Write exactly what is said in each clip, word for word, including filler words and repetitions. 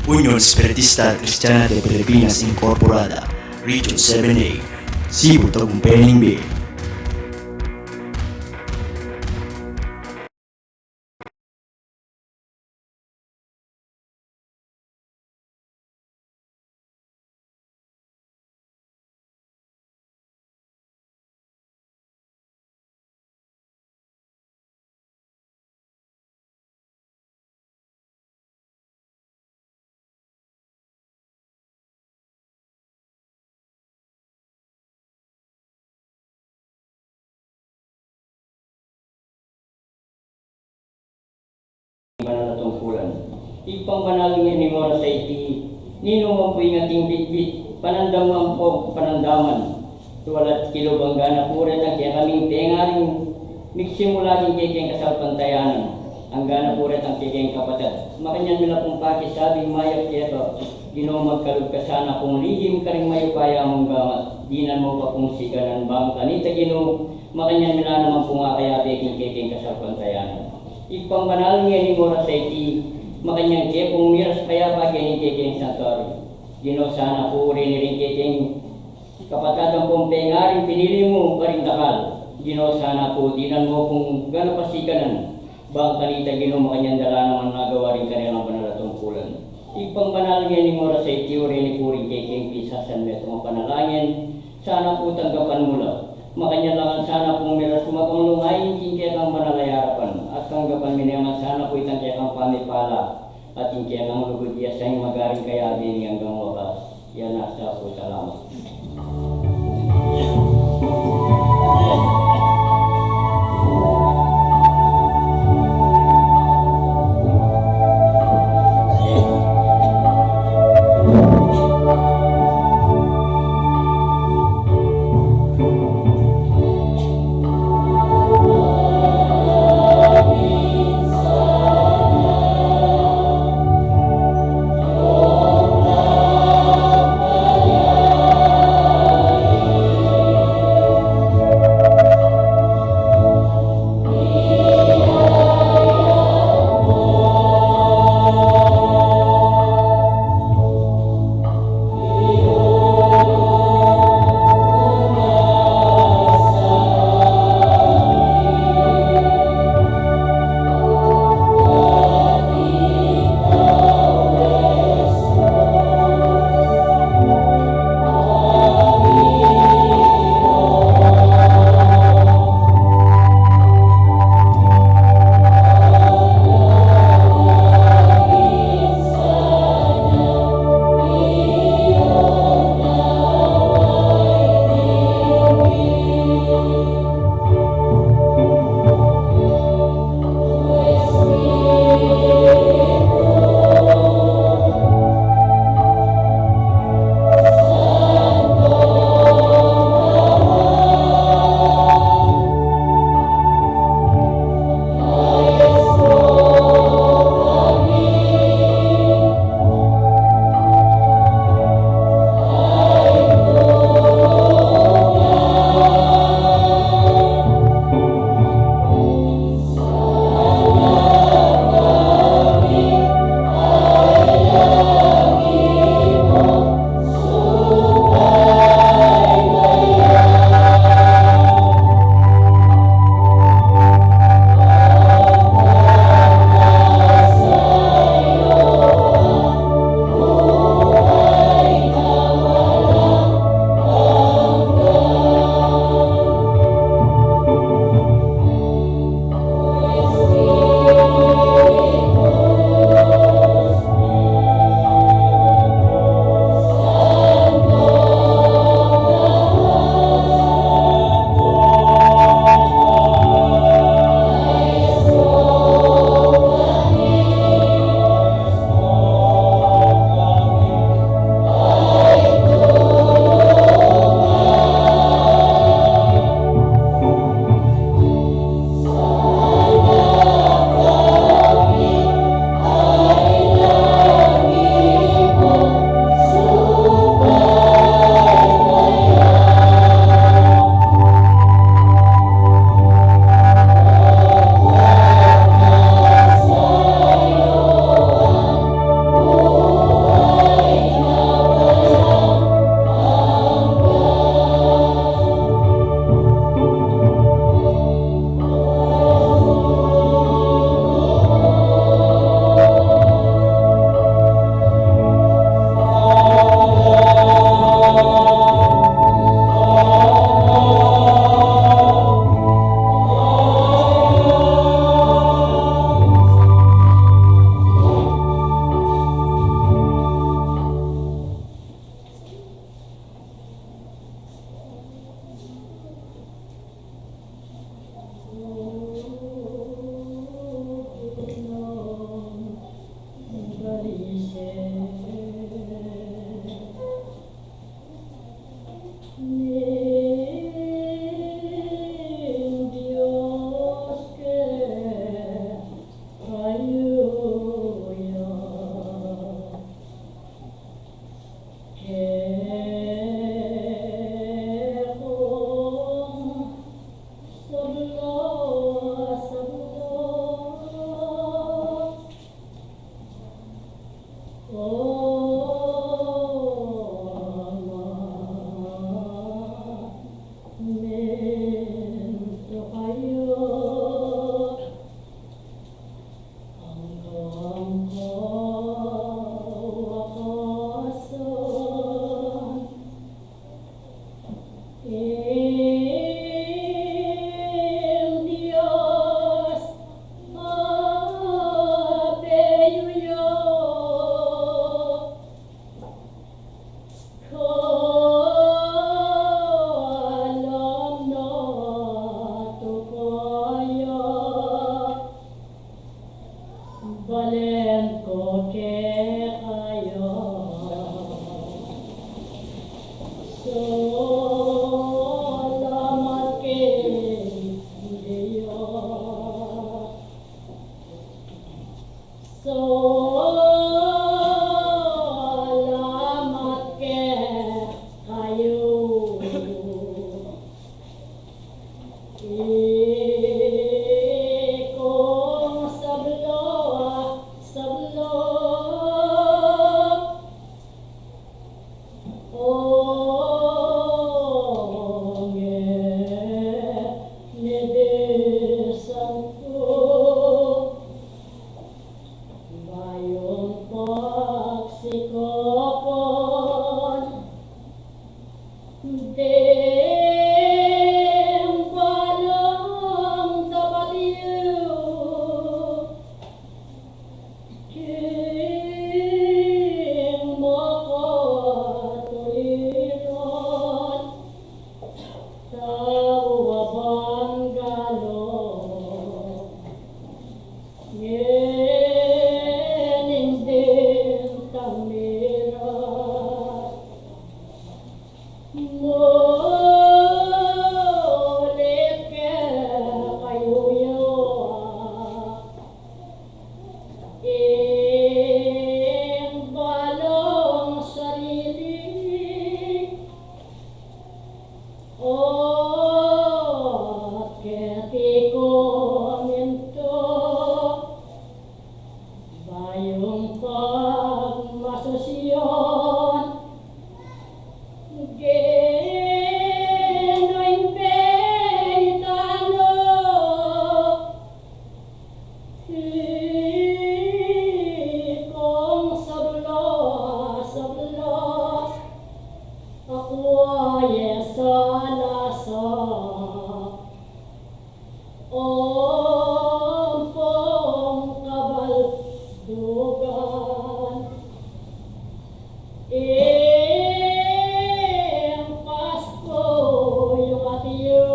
Union Espiritista Kristiana de Pilipinas Incorporada, Region seven A, Cebu, Tagumpay, Ningbe. Banal a tungkulan. Ibpang banal, ngeni ning oras a iti, ninu man pu ing ating bitbit, panandam man pu panandaman. Tualat kilub, anggana pu retang kekaming pengaring migsimula king kekeng kasalpantayanan, anggana pu retang kekeng kapatad. Makanyan mi la pung pakisabing mayap keka, Ginu, magkalub ka sana pung lihim karing mayupaya mung gamat, dinan mu pa pung siganan bang kanita, Ginu, makanyan mi la naman pung akayabe king kekeng kasalpantayanan. Ibpang banal, ngeni ning oras a iti, makanyan ke pung miras payapa keni kekeng santuario. Ginu, sana pu reni ring kekeng kapatad ampong pengaring pinili mu karing dakal. Ginu, sana pu dinan mu pung ganap a siganan bang kanita, Ginu, makanyan da la naman agawa ring kanilang banal a tungkulan. Ibpang banal, ngeni ning oras a iti, reni pu ring kekeng pisasan metung a panalangin, sana pu tanggapan mu la. Makanyan la ngan sana pung miras makanlung ain king kekang banal a yarapan, at tanggapan mi ne man sana pu itang kekang pamipala at ing kekang lugud ya sang magaring kayabe ning anggang wakas. Yan na sa pu, salamat. Ning Dios kekayu ya. Kekong sabla, sabla. O Ama, mintu kayu. Anggang kawakasan, ing Dios Ibpa yu ya. Kalam na tupaya, balen ku kekayu. Salamat king Dios. Salamat kekayu. Ikong sabla, sabla. Ong e, ni di santu, bayung pagsikupan, deng balang dapat yu. King makatuliran, tau a banggalu, ngening bintang miras. Mulit kekayu ya ing balang sarili, at keti ku mintu, bayung pagmasusyan, ginu ing penitan na. Ikong sabla, sabla, akwa ye salasa ampong kabaldugan. Ing Pasku yu kati yu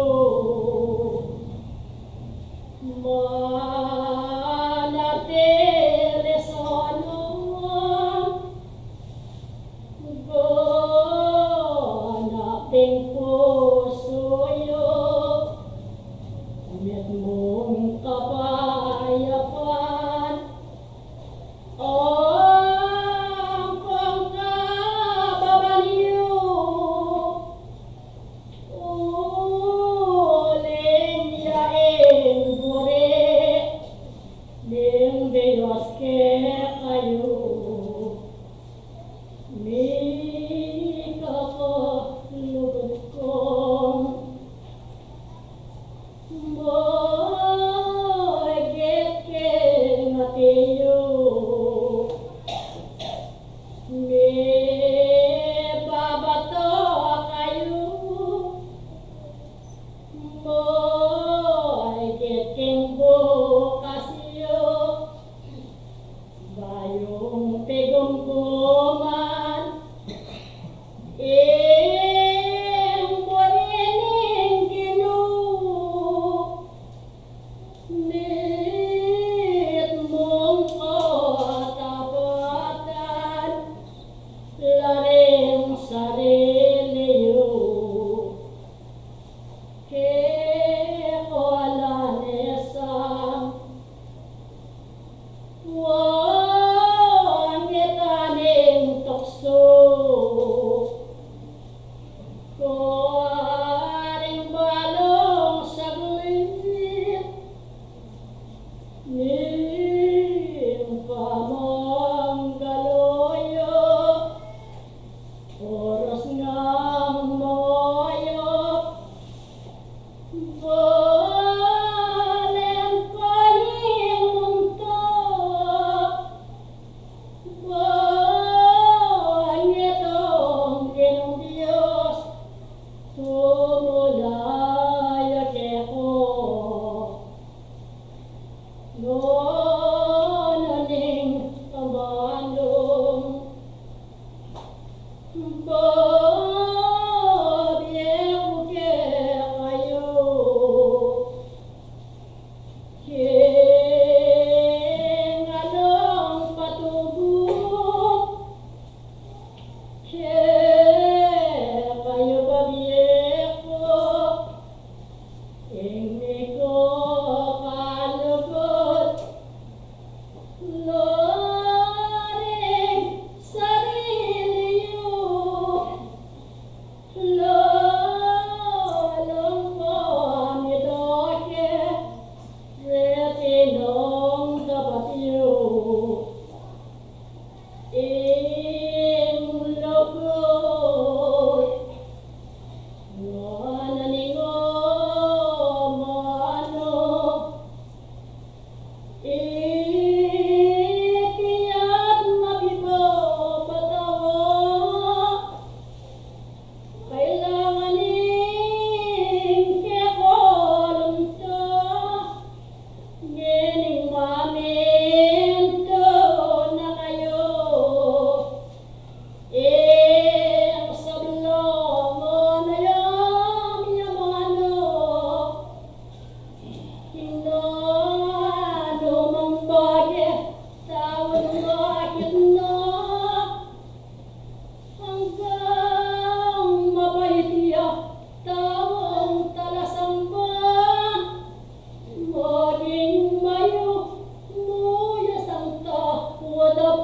manatili sana, ganap ing pusu yu, mitmung kapayapan, ampong kababan yu. Uling ya ing buri ning Dios kekayu, mikakalugud kung maigit king ati yu, mibabato kayu maigit king bukas yu. Bayung pigumguman ing buri ning Ginu, mitmung katapatan.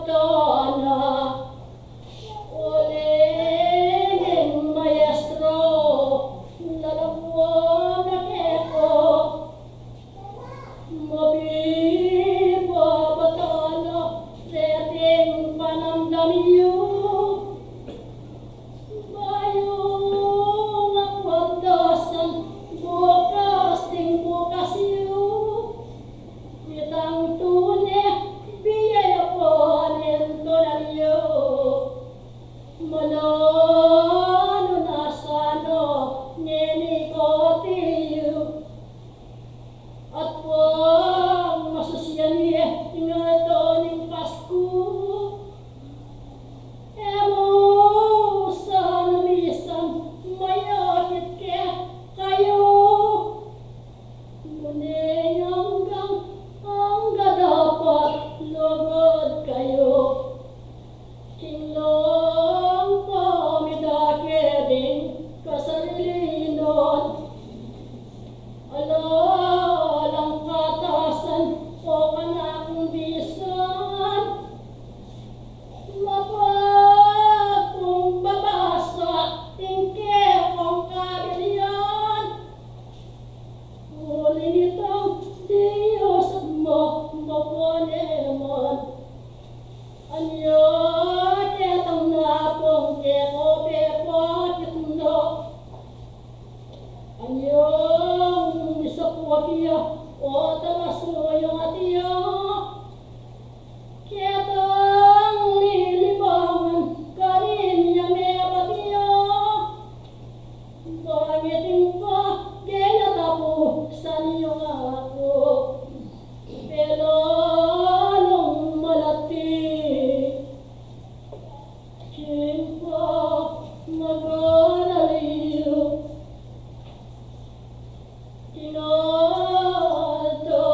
Tana, uli ning maestro, lalapwan na keko. Mabiba batana, reting panamdam yu. Bayu nga pagdasan, bukas ding bukas yu. Itang tune, bie ya pu ning tunan yu. Mananu na sana ngeni koti yu. At pang masusyan ye ing aldo ning Pasku, e mu sana misan mayakit kekayu. Nune anggang angga dapat lugud kayu. King lompa mi dake ding kasarilinan. Ala, alang katasan o kanakung bisan. Mapagkumbaba sa tingke kong kabilian. Uling itang Dios at mo, makuan e man. Anya ketang napung keko pepakit no. Anyang misapuak ya o talasuyung atiu. Ketang lilibangan karin ya mebat ya. Bang iting pa gaya tapusan yu aku, e lalung malati. King pamagana yu, king aldo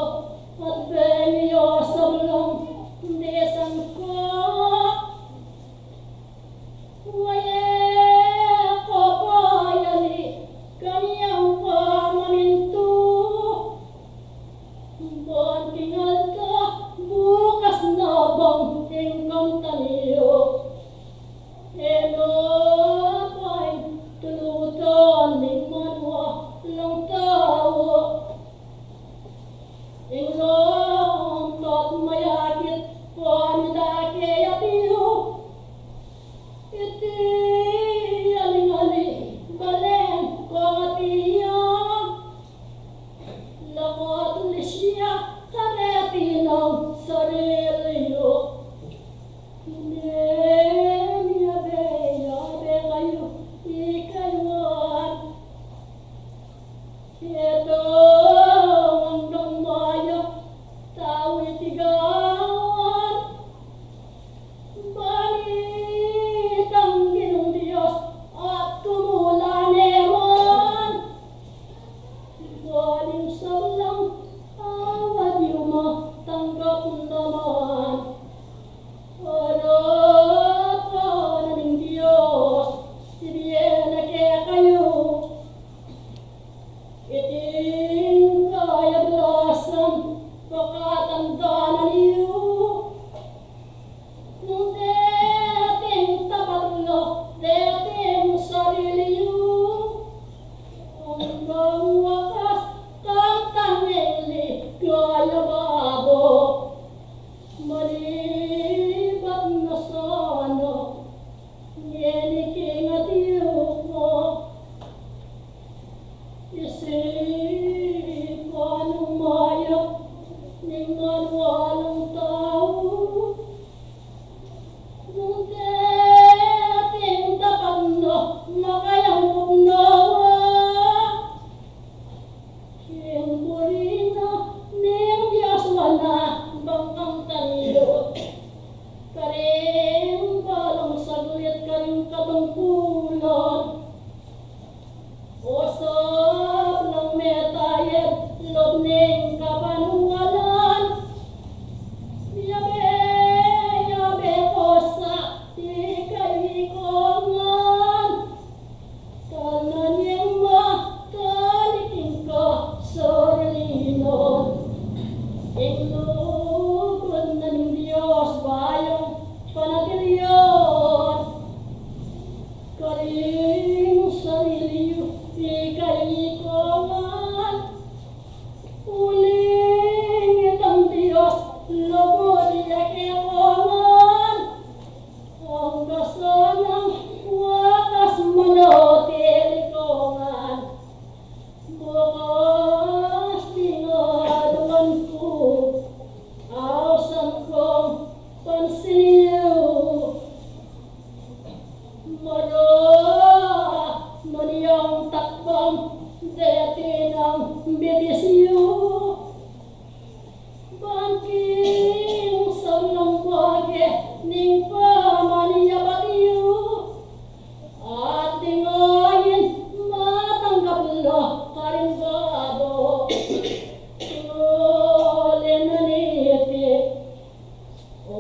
Ing pamaniyabat yu, at ding ain matanggap la karing babo. Uli na niti, o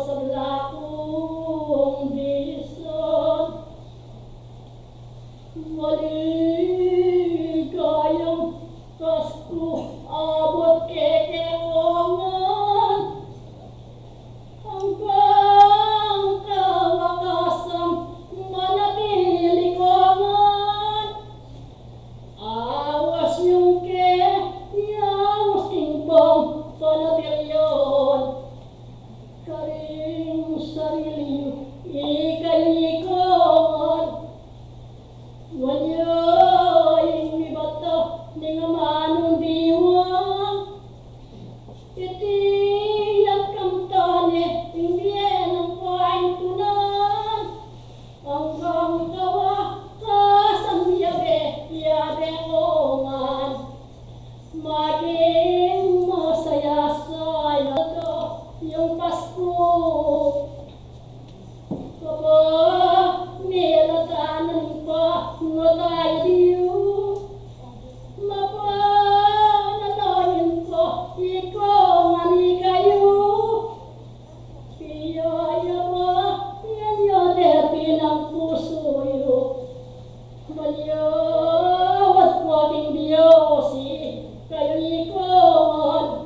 sabla kung bisan, maligayang Pasku abut keke kongan. Anggang kawakasan manatili kongan. Awas yung ke, yawas king pang panatilyon. Karing sarili yu, ikayu i kongan. Wanyu ing mibata ning amanung diwang. Iti yang kamtan ne ing bie nang paintunan. Anggang kawakasan yabe, yabe kongan. Maging masaya-saya ito yung Pasko. Kapamilatan ning pangataya yu, mapanalangin ku i kongan ikayu. Piyayaba yan ya deti nang pusu yu. Manyawad ku king Dios, ikayu i kongan.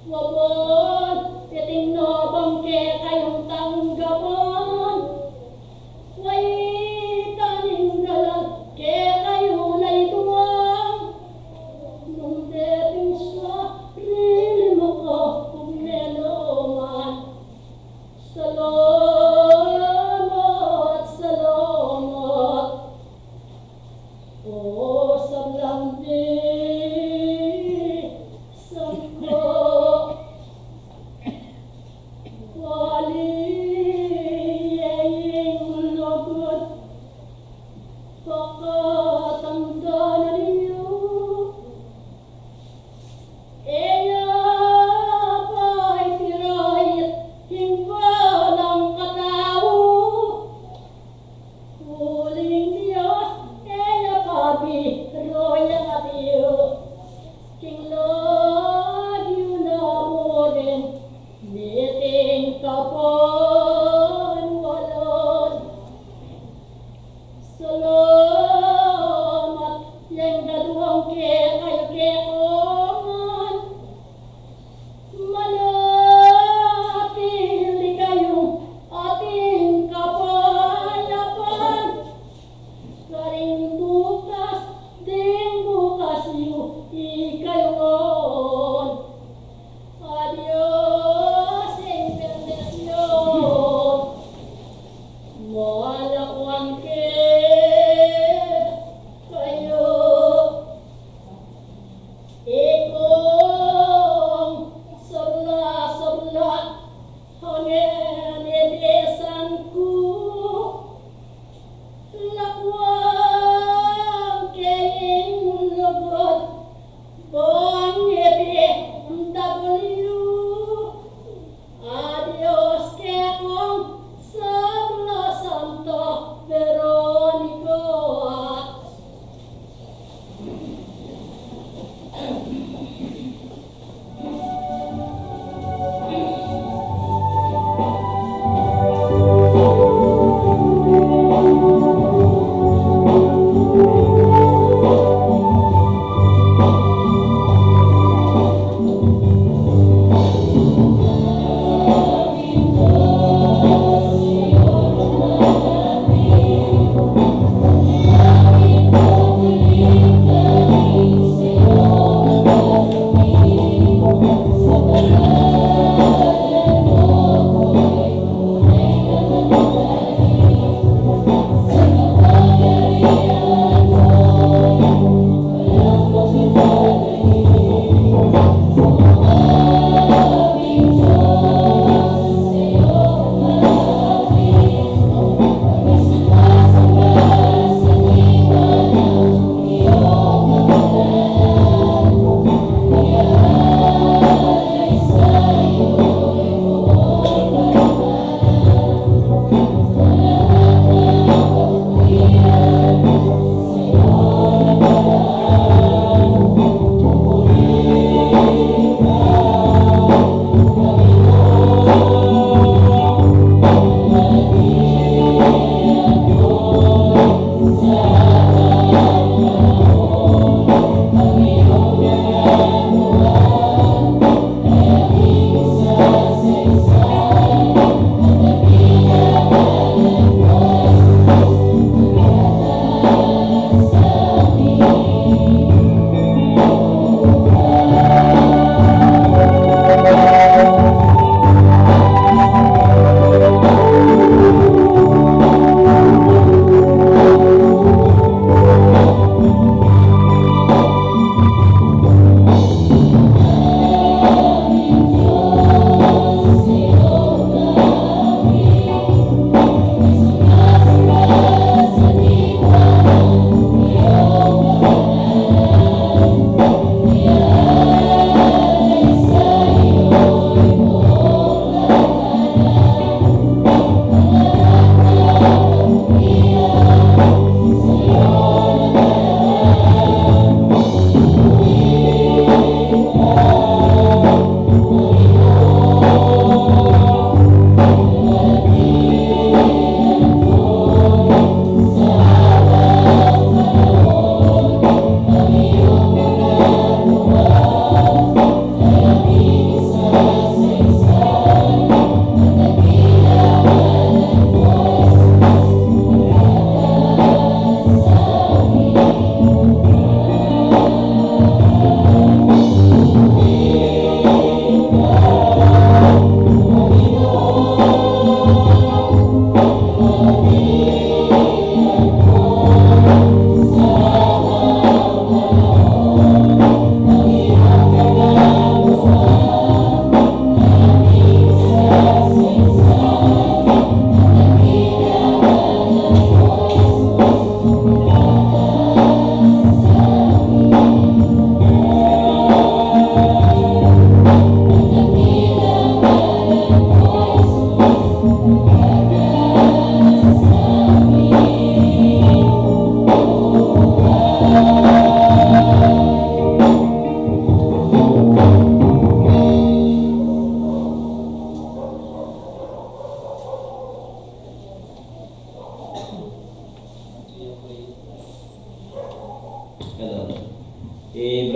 Wa ban iting nobang kekayung tanggapan, wa ita ning galan kekayu na ituang. Nung deting sarili mu ku, ugme no man. Salamat, salamat. O sablang bisan ku, wali ing lugud pakatandanan yu. E ya pa ipirayit king balang katau. Uling Dios, e ya pa biru yang atiu. King lagyu na mu rin niting kapanwalan. Salamat yang daduang kekayu kekongan. Manatili kayung ating kapayapan. Karing bukas, ding bukas yu, ikayu ngan. Adios, ing bendisyun.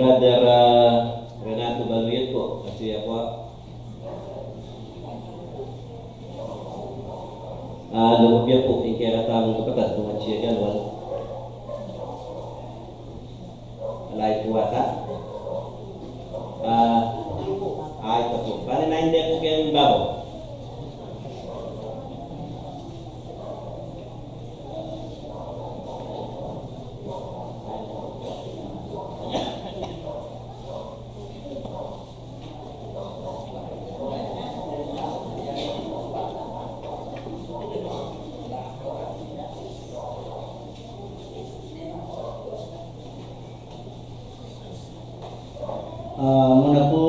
Brother, ah, Renato Baluyot pu, kasi ako, ah, lumapya pu ing kekatamung kapatad, kung atyu ya galwan. Ala ya pu ata. Ah, ay, ita pu. Bale, nainde pu keng babaw. Ah, muna pu,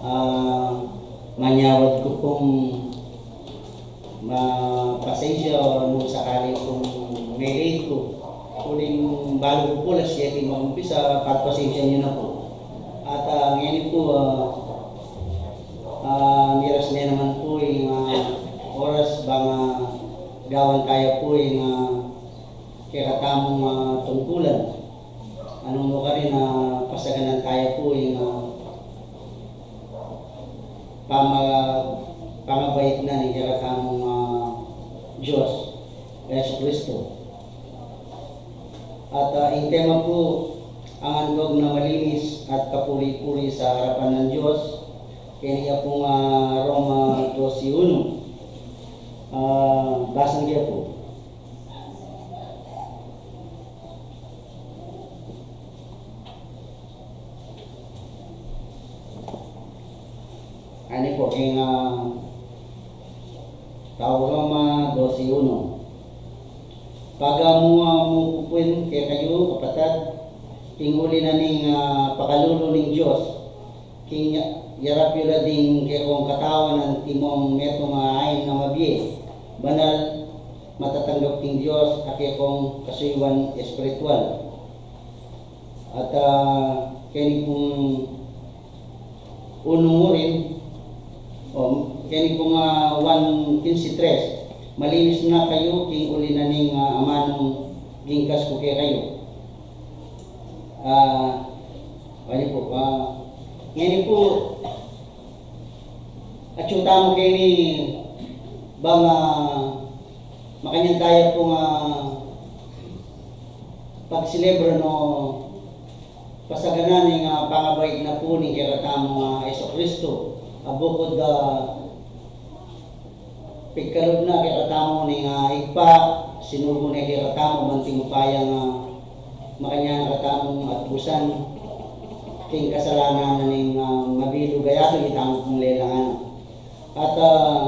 ah, manyawad ku pung mapasensya nung sakali pung me-late ku. Uling balu ku pu alas siyete magumpisa, pagpasensya yu na pu. At, ah, ngeni pu, ah, ah, miras ne naman pu ing, ah, oras bang, ah, gawan taya pu ing, ah, kekatamung, ah, tungkulan. Nung nukarin, ah, pasaganan taya pu ing, ah, pama-, pamabait na ning kekatamung, ah, Dios, Jesucristo. At, ah, ing tema pu, ang antog na malinis at kapuri-puri sa harapan ng Diyos, keni ya pung, ah, Roma dose uno. Ah, basan ke pu. Ani pu, king, ah, tau Roma dose uno. Pagamu-amu ku pin kekayu, kapatad, king uli na ning, ah, pakalulu ning Dios, king ya-, yarap yu la ding kekong katawan antimong metung a ain a mabie, banal, matatanggap king Dios, a kekong kasuyuan espiritual. At, ah, keni pung unung uring, o, keni pung, ah, one quince tres, malinis na kayu king uli na ning, ah, amanung gingkas ku kekayu. Ah, keni pu, ah, ngeni pu, atyu tamu keni bang, ah, makanyan taya pung, ah, pagselebra no pasaganan ning, ah, pangabait na pu ning kekatamung, ah, Jesucristo. A bukud, ah, pigkalub na kekatamu ning, ah, Ibpa, sinugo ne kekatamu, bang atin mu pa yang, ah, makanyan na katamung atbusan king kasalanan na ning, ah, mabilug a yatu, itamu pung lelangan. At, ah,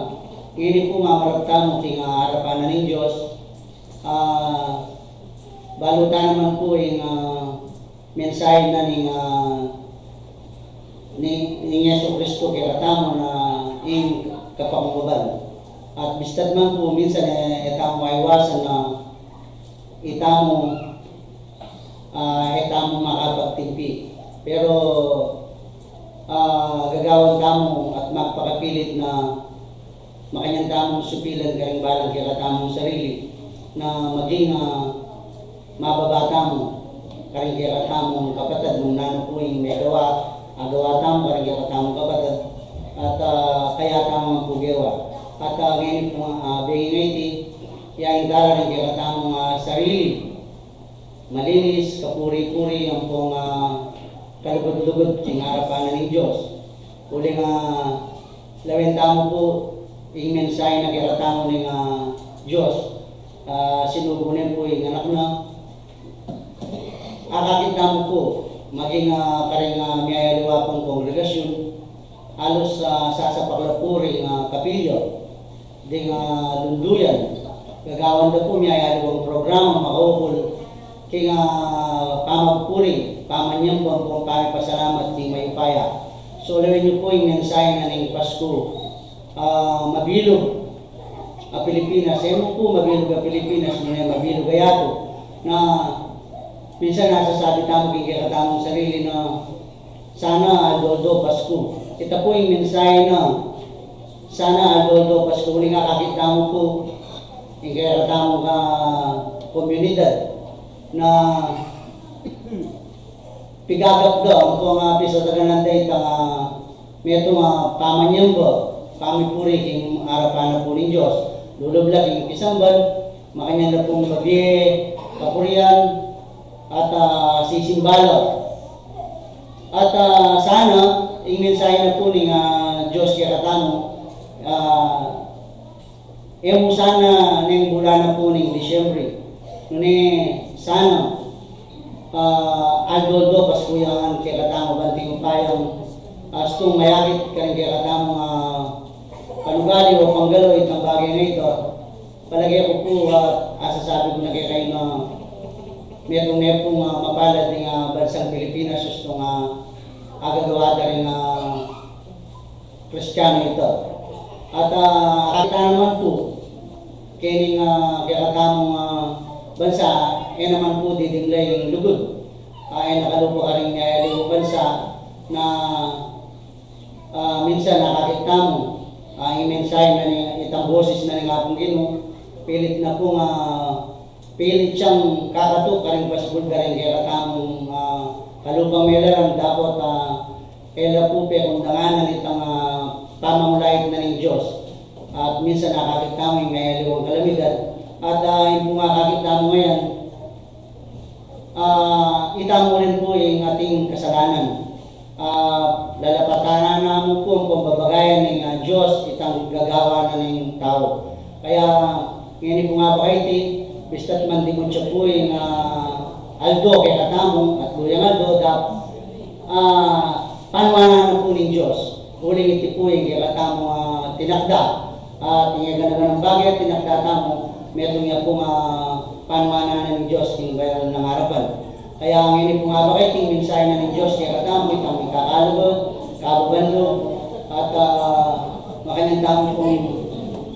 ngeni pu mamarap tamu king, ah, arapan na ning Dios, ah, balu ta naman pu ing, ah, mensahe na ning, ah, ni, ning Jesucristo kekatamu na ing kapakumbaban. At bista't man pu minsan, e, e tamu maiwasan na itamu, ah, e tamu makapagtimpi. Pero, ah, gagawan tamu at magpakapilit na makanyan tamung supilan karing balang kekatamung sarili, na maging, ah, mababa tamu karing kekatamung kapatad, nung nanu pu ing megawa, agawa tamu karing kekatamung kapatad, at, ah, kaya tamu pu gewa. At, ah, ngeni pu, ah, bengi ngeni, ya ing kara ring kekatamung, ah, sarili malinis, kapuri-puri, ampong, ah, kalugud-lugud king arapan na ning Dios. Uling, ah, lawen tamu pu ing mensahe na kekatamu ning, ah, Dios, ah, sinugo ne pu ing anak na. Akakit tamu pu, maging, ah, karing, ah, miyayaliwa pung kongregasyun, halos, ah, sasapak la pu ring, ah, kapilya ding, ah, dunduyan. Gagawan da pu miyayaliwang programa makaukol king, ah, pamagpuri, pamanyamba, ampong pamipasalamat king mayupaya. So, lawen yu pu ing mensahe na ning Pasku, ah, mabilug a Pilipinas. E mu pu mabilug a Pilipinas, nune mabilug a yatu. Na minsan nasasabi tamu king kekatamung sarili na, "Sana aldo-aldo Pasku." Ita pu ing mensahe na, "Sana aldo-aldo Pasku." Uling akakit tamu pu ing kekatamung ka-, komunidad na Pigagap da, ampong, ah, pisataganan da itang, ah, metung, ah, pamanyamba, pamipuri king arapan na pu ning Dios. Lulub la king pisamban, makanyan da pung babie kapurian, at, ah, sisimba la. At, ah, sana, ing mensahe na pu ning, ah, Dios kekatamu, ah, e mu sana neng bulan na pu ning Disyembre. Nune sana, ah, aldo-aldo Pasku ya ngan kekatamu, ban ing upayang, ah, astung mayakit karing kekatamung, ah, panugali o panggalo itang bage na ita. Palage ku pu, ah, asasabi ku na kekayu na metung ne pung, ah, mapalad ing, ah, bansang Pilipinas, astung, ah, agagawa da ring, ah, Kristiyanu ita. At, ah, akakit ta naman pu, kening, ah, kekatamung, ah, bansa, e naman pu didimle ing lugud. Ah, e na kalupa karing miyayaliwang bansa na, ah, minsan akakit tamu, ah, ing mensahe na ning, itang boses na ning Apung Ginu, pilit na pung, ah, pilit yang kakatuk karing pasbul da ring kekatamung, ah, kalupang melaram dapot, ah, e la pu pekundangan itang, ah, pamamulait na ning Dios. At minsan akakit tamu ing mayaliwang kalamidad. At, ah, ing pung akakit tamu ngeni, ah, itamu rin pu ing ating kasalanan. Ah, lalapatan na mu pu ampong babagayan ning, ah, Dios itang gagawan na ning tau. Kaya ngeni pung abak iti, bista't mandimut ya pu ing, ah, aldo kekatamu, atlu yang aldo, dap-, ah, panuanan na pu ning Dios. Uling iti pu ing kekatamung, ah, tinakda. At ing gana-ganang bage tinakda tamu, metung ya pung, ah, panuanan na ning Dios king bayaran nang arapan. Kaya ngeni pung abak iti, ing mensahe na ning Dios kekatamu, itang mikakalugud, kababan lub, at, ah, makanyan tamu pung,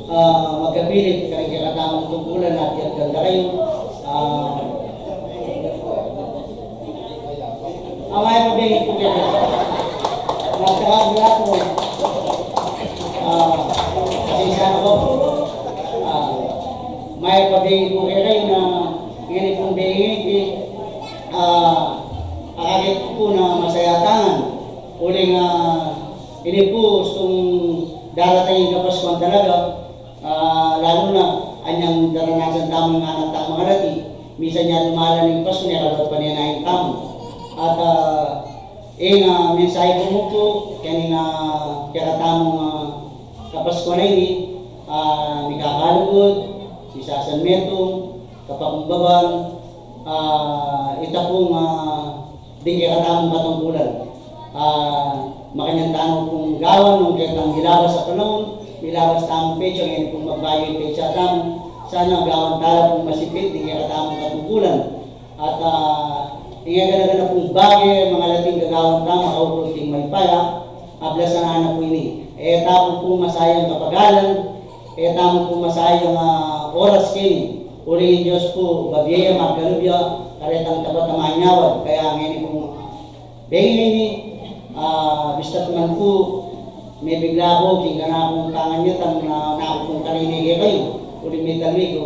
ah, magkapilit karing kekatamung tungkulan at iyagdan da kayu. Ah, ah, mayap a bengi pu kekayu. Magkakabula pu. Ah, pasensya na pu. Ah, mayap a bengi pu kekayu na ngeni pung bengi iti, ah, akakit ku pu na masaya tamu ngan. Uling, ah, ini pu, astung darating ing Kapaskuan talaga, ah, lalu na anyang daranasan tamu ing anak tamu mangalati, misan ya dumalan ing Pasku, e kaluat pa ne nain tamu. At, ah, ing, ah, mensahe ku mu pu, kening, ah, kekatamung, ah, Kapaskuan a ini, ah, mikakalugud, misasanmetung, kapakumbaban, ah, ita pung, ah, ding kekatamung katungkulan. Ah, makanyan tamu pung gawan nung ketang milabas a panaun, milabas tamung petsa, ngeni pung magbayu ing petsa tamu, sana gawan ta la pung masipit ding kekatamung katungkulan. At, ah, ing gana-gana pung bage, mangalating gagawan tamu, kaukrung king mayupaya, ablasan na pu ini. E tamu pu masayang kapagalan, e tamu pu masayang, ah, oras keni. Uling ing Dios pu, babie ya, magkalub ya karetang tapat a manyawad. Kaya ngeni pung bengi ini, ah, bista't man pu mebigla ku king kanakung panganyatang na naku pung karine kekayu, uling mitalwi ku,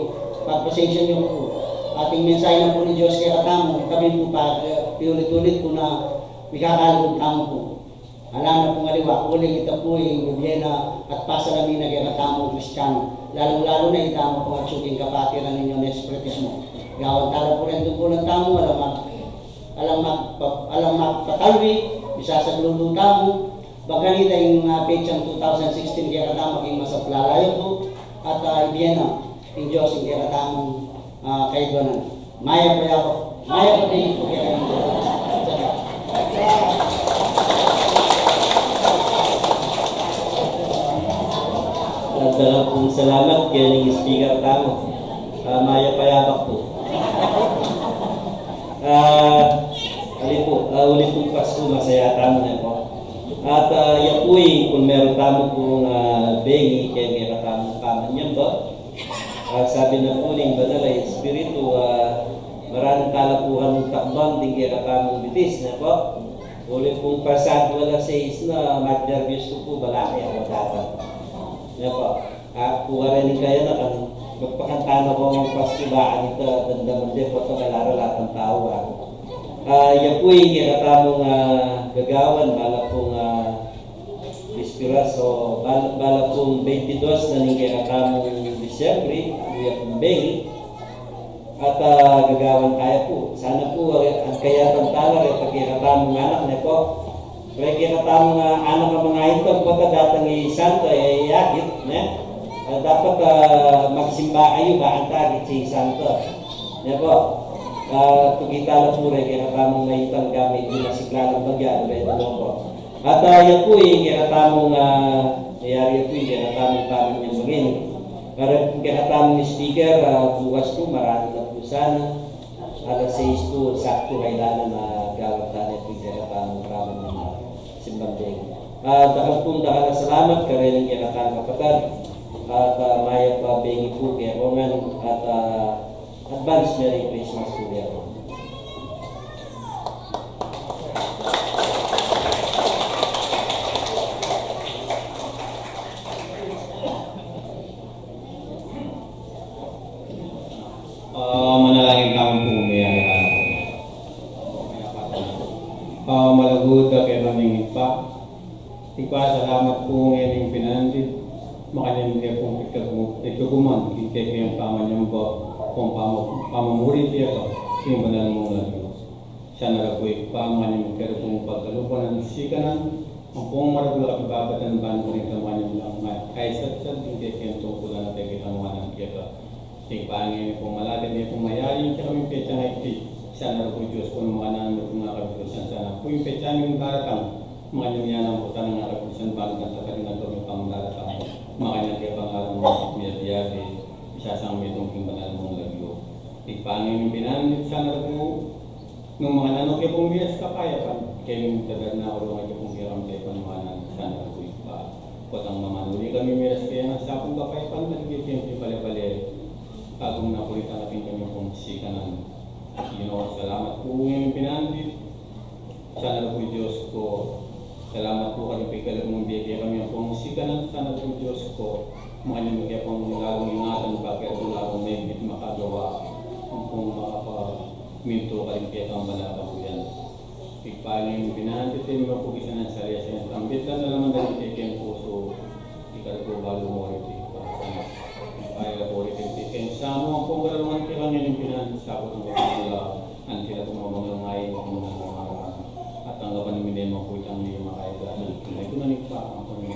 pagpasensya yu ku pu. At ing mensahe na pu ning Dios kekatamu, kabud pu pa, eh, piulit-ulit ku na mikakalugud tamu pu. Ala na pung aliwa, uling ita pu ing bibie na at pasalami na kekatamung Kristiyanu, lalung-lalu na itamu pung atsu king kapatiran ning Espiritismo. Gawan ta la pu reng tungkulan tamu, alang mag-, alang magpa-, alang magpatalwi, misasaglulu tamu, bang kanita ing, ah, petsang two thousand sixteen kekatamu maging masaplala ya pu, at, ah, ibie na ning Dios ing kekatamung, ah, kayadwanan. Mayap a yabak, mayap a bengi pu kekayu. At, ah, pung salamat keng speaker tamu. Ah, mayap a yabak pu. Ah, uli pu, ah, uli pung Pasku masaya tamu, ne pu. At, ah, ya pu ing pun meru tamu pung, ah, bengi keng kekatamung pamanyamba. Ah, sabi na pu ning Banal a Espiritu, ah, maranu tala pu kang takbang ding kekatamung bitis, ne pu. Uli pung pasado alas sais na, magnerbyos ku pu, balak ya matata. Ne pu. Aku, kareng kaya na kang magpakanta na ku ning Pasku, bang ita, damdaman de pu, ata balaran la tang tau, ah. Ah, ya pu ing kekatamung, ah, gagawan, bala pung, ah, Bisperas o bal-, bala pung twenty-dos na ning kekatamung Disyembre, ya pung bengi. At, ah, gagawan taya pu. Sana pu, ah, ang kayatan tala, reta kekatamung anak, ne pu. Reta kekatamung, ah, anak a mangaintang, pota datang i Santa, e, e akit, ne? Ah, dapat, ah, magsimba kayu, bang akit si Santa. Ne pu. Ah, tuki tala pu, reta kekatamung maintang, gamit ing masiklalang bagya, reta pu. At, ah, ya pu ing kekatamung, ah, yari ya pu ing kekatamung pamanyambangin. Para pu ing kekatamung speaker, ah, bukas pu, marani na pu sana. Alas sais pu, saktu kailangan na gawan tana pu ing kekatamung pamanyambangin. Ah, dakal pung dakal a salamat kareng kekatamung kapatad. At, ah, mayap a bengi pu kekongan. At, ah, Advance Merry Christmas to you. Ah, manalangin tamu pu, mayari tamu. Ah, malugud a kekang Ibpa, Ibpa, salamat pu ngening pinandit, makanyan ke pung pigkaguman king kekeng pamanyamba, pung pama-, pamamuri keka king banal mung lagyu. Sana pu Ibpa, makanyan ke pung pagkalupa nang sikanan, ampong maragul a kapibabatan ban pu ning makanyan lang ma-, ay satsat king kekeng tungkulan a kekeng tamuanan keka. Ing pangini pung malapit ne pung mayari, ing kekami petsang iti, sana pu Dios pu makananu pu ing kabilusan, sana pu ing petsa ning daratang, makanyan ya nang pu sana ing kabilusan, ban ing tapat ing aduang pang daratang, makanyan ke pangaran mu, miyabi-yabi, isasang metung king banal mung lagyu. Ing pangini pinandit, sana pu nung makananu ke pung miras kapayapan, keng tabernakulo ngan ke pung kekami kapayapan, makananu sana pu Ibpa. Potang mamanuli kami miras keka ngan sa pung kapayapan, at kekeng pibale-bale, agung na pu ring tanggapan kami pung sikanan. Ginu, salamat pu ngening pinandit. Sana pu Dios ku, salamat pu karing pigkalub mung bie kekami pung sikanan. Sana pu Dios ku, makanyan ke pung lalung ingatan, bakit ku lalung mebit makagawa, ampong makapamintu karing kekang banal a kabuyan. Ing pangini pinandit, ing mapugisan nang sali-sali, tambit lang na naman dari kekeng pusu, ikari ku balu mu riti, Ibpa. Ing pangini pu riti, kekeng samu, ampong kararungan kekang ngening pinandit, sabut angga king mula, anti la pu mamangal ngai, wa ku mangamangan. At tanggapan mi ne mu pu itang mie makaiga, nang tunay ku na ning pa, ampong